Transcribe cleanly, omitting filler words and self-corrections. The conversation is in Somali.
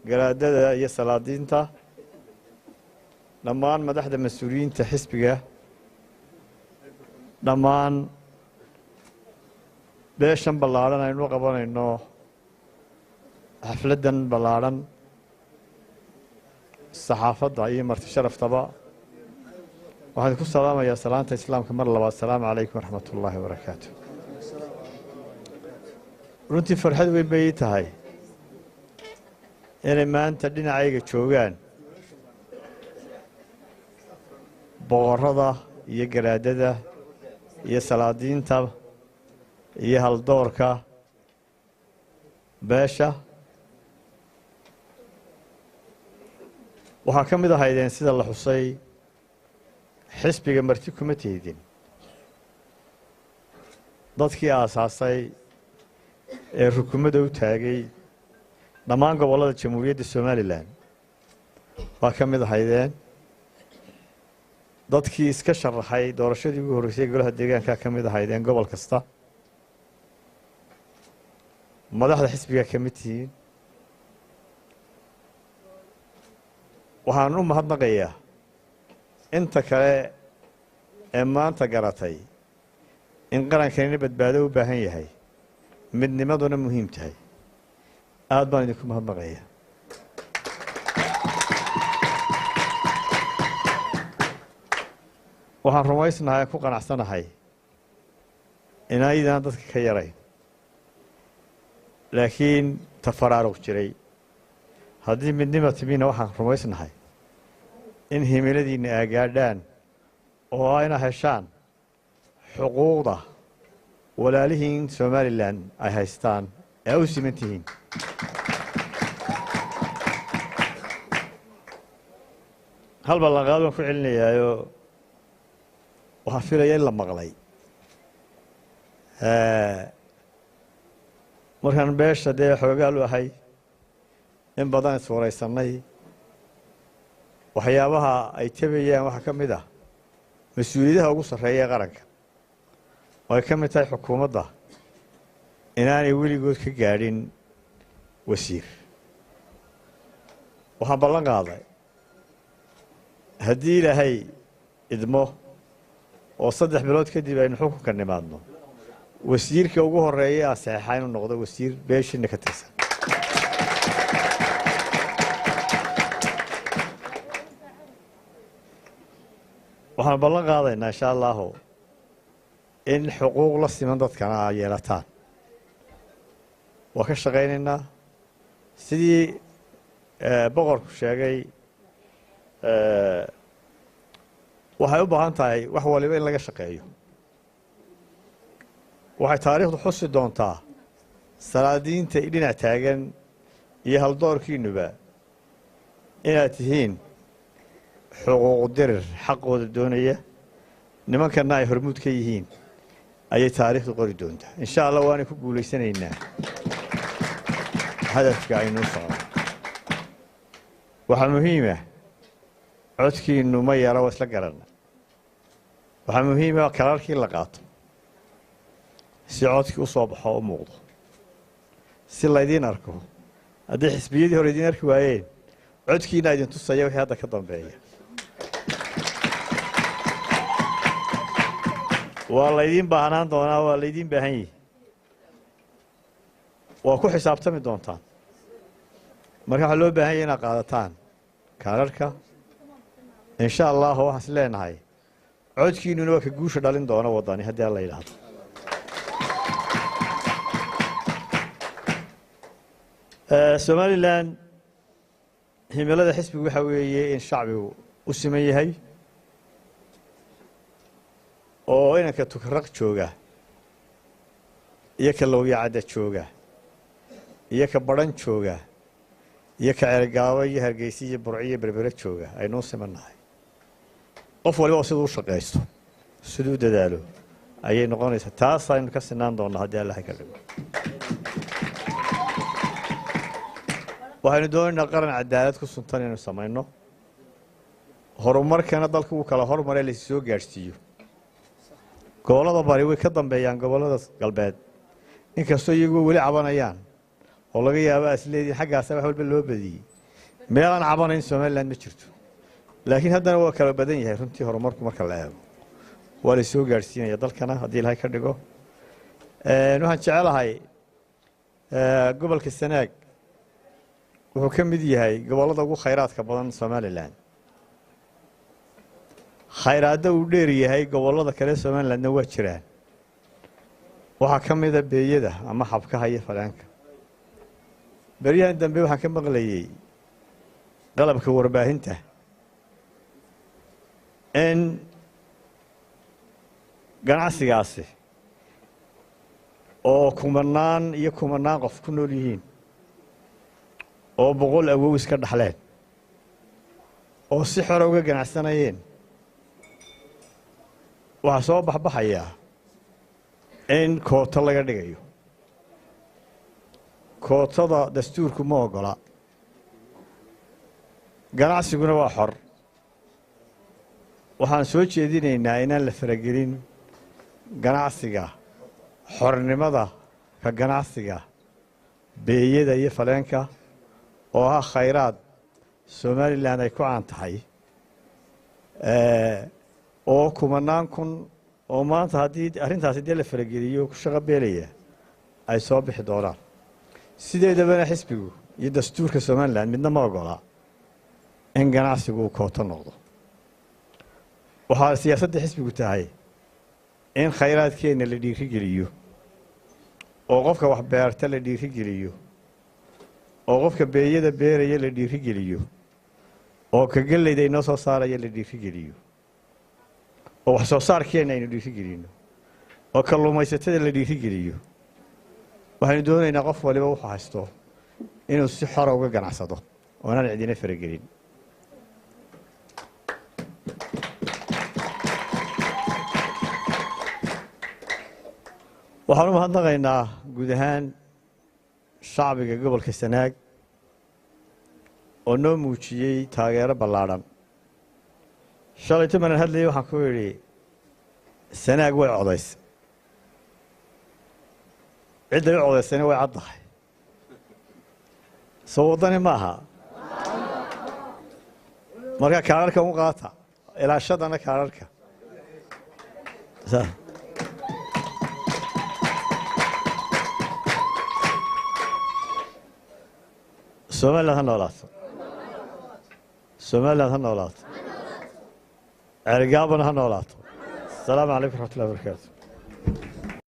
Garaadada iyo salaadiinta, dhammaan madaxda mas-uuliyiinta xisbiga, dhammaan beeshan ballaadhan aynu qabanayno xafladdan ballaadhan, saxaafadda iyo marti sharaftaba, waxaan ku salaamayaa salaanta islaamka mar labaad. Asalaamu calaykum waraxmat ullaahi wabarakaatu. Runtii farxad weyn bay ii tahay inay maanta dhinacayga joogaan boqorrada iyo garaadada iyo salaadiinta iyo haldoorka beesha. Waxaa ka mid ahaydeen, sida la xusay, xisbiga marti kuma tihdin, dadkii aasaasay ee rukumada u taagay dhammaan gobollada Jamhuuriyadda Somalilan waa ka mid ahaydeen, dadkii iska sharaxay doorashadii ugu horreysay golaha deegaankaa ka mid ahaydeen, gobol kasta madaxda xisbigaa ka mid tihiin. Waxaan u mahadnaqayaa inta kale ee maanta garatay in qarankanina badbaado u baahan yahay, midnimaduna muhiim tahay. Aad baan idinku mahadnaqayaa. Waxaan rumaysnahay, ku qanacsanahay inaydaan dadka ka yarayn, laakiin tafaraaruq jiray. Haddii midnima timina, waxaan rumaysnahay in himiladiinna aa gaadhaan oo ayna heshaan xuquuqda walaalihiin Somalilan ay haystaan ee u siman tihiin. Hal ballanqaad waan ku celinayaayo, waxaan filaya in la maqlay. Markaan beesha dee xoogaal u ahay, in badan iswaraysannay, waxyaabaha ay tabayaan waxaa ka mid ah mas-uuliyadaha ugu sarreeya ee qaranka oo ay ka mid tahay xukuumadda inaanay weligood ka gaadhin wasiir. Waxaan ballan qaaday, haddii Ilaahay idmo oo 3 bilood kadib aynu xukunka nimaadno, wasiirka ugu horreeya aa saxeexa inuu noqdo wasiir beeshiina ka tirsan. Waxaan ballan qaadaynaa, insha Allahu, in xuquuq la siman dadkana aa yeelataan. Waa ka shaqaynaynaa sidii boqorku sheegay. Waxay u baahan tahay wax waliba in laga shaqeeyo. Waxay taariikhdu xusi doontaa salaadiinta dhinac taagan iyo haldoorkiinuba inaad tihiin xuquuq dirir xaqooda doonaya, nimankanna ay hormuud ka yihiin ayay taariikhdu qori doontaa, insha Allah. Waanay ku guulaysanaynaa hadafka aynuu socno. Waxaa muhiima, codkiinu ma yara, waa isla garanna. Waxaa muhiima kalarkii la qaato si codkii u soo baxo, u muuqdo, si laydiin arko. Haddii xisbiyadii hore idiin arki waayeen, codkiina idin tusaya wixii hadda ka dambeeya. Waa laydiin baahnaan doonaa, waa laydiin baahan yihi, waa ku xisaabtami doontaan. Marka waxaa loo baahan yahy inaad qaadataan kaararka, insha Allahu. Waxaan is leenahay codkiinuna waa ka guusha dhalin doona Waddani, haddii Alla yidhaahdo. Somalilan, himilada xisbigu waxaa weeye in shacbigu u siman yahay, oo inanka Tukaraq jooga iyo ka Lowyacadda jooga iyo ka Badhan jooga iyo ka Ceelgaabo iyo Hargeysa iyo Burco iyo Berbere jooga aynuu simannahay. Qof waliba oo siduu u shaqaysto, siduu u dadaalo ayay noqonaysaa. Taas aynu ka sinaan doonnaa haddii Allaha ka dhigo. Waxaynu doonaynaa qaran cadaalad ku suntan inaynu samayno, horumarkana dalka wuu kala hormaray laysu soo gaadhsiiyo. Gobollada bari way ka dambeeyaan gobollada galbeed, inkastoo iyaguo weli cabanayaan oo laga yaabo asleediin xaggaasa wax walba loo badiyey. Meel aan cabanayn Somaliland ma jirto, laakiin haddana waa kala badan yahay runtii horumarku marka la eego. Waa la soo gaadhsiinaya dalkana haddii Ilaahay ka dhigo. Waxaan jecelahay gobolka Sanaag wuxuu ka mid yahay gobollada ugu khayraadka badan Somaliland. Khayraadda uu dheer yahay gobollada kale Somalilandna waa jiraan. Waxaa ka mida beeyada ama xabkaha iyo faleenka. Beryahan dambe waxaan ka maqlayey qalabka warbaahinta in ganacsigaasi oo kumanaan iyo kumanaan qof ku nool yihiin oo 100 awow iska dhaxleen oo si xora uga ganacsanayeen, waxaa soo baxbaxayaa in kooto laga dhigayo. Kootada dastuurku ma oggola, ganacsiguna waa xor. Waxaan soo jeedinaynaa inaan la faragelin ganacsiga, xornimada ka ganacsiga beeyada iyo faleenka oo ah khayraad Somaliland ay ku caan tahay, oo kumanaan kun oo maanta haddii arrintaasi dee la farageliyo ku shaqo beelaya ay soo bixi doonaan. Sideedabana xisbigu iyo dastuurka Somaliland midna ma oggola in ganacsigu uu kooto noqdo. Waxaa siyaasadda xisbigu tahay in khayraadkeenna la dhiirigeliyo, oo qofka wax beerta la dhiirigeliyo, oo qofka beeyada beeraya la dhiirigeliyo, oo ka gellayda inoo soo saaraya la dhiirigeliyo, oo wax soo saarkeenna aynu dhiirigelino, oo kalluumaysatada la dhiirigeliyo. Waxaynu doonaynaa qof waliba wuxuu haysto inuu si xora uga ganacsado oo inaan cidina faragelin. Waxaan u mahadnaqaynaa guud ahaan shacbiga gobolka Sanaag oo noo muujiyey taageero ballaadhan. Shalay tumanan hadlayay waxaan ku idhi Sanaag way codaysay, cidday u codaysayna way caddahay, soo waddani maaha. Marka kaararka u qaata, ilaashadana kaararka. Somaliland ha noolaato, Somaliland ha noolaato, Ceerigaabana ha noolaato. Asalaamu calaykum raxmatullahi wabarakaatu.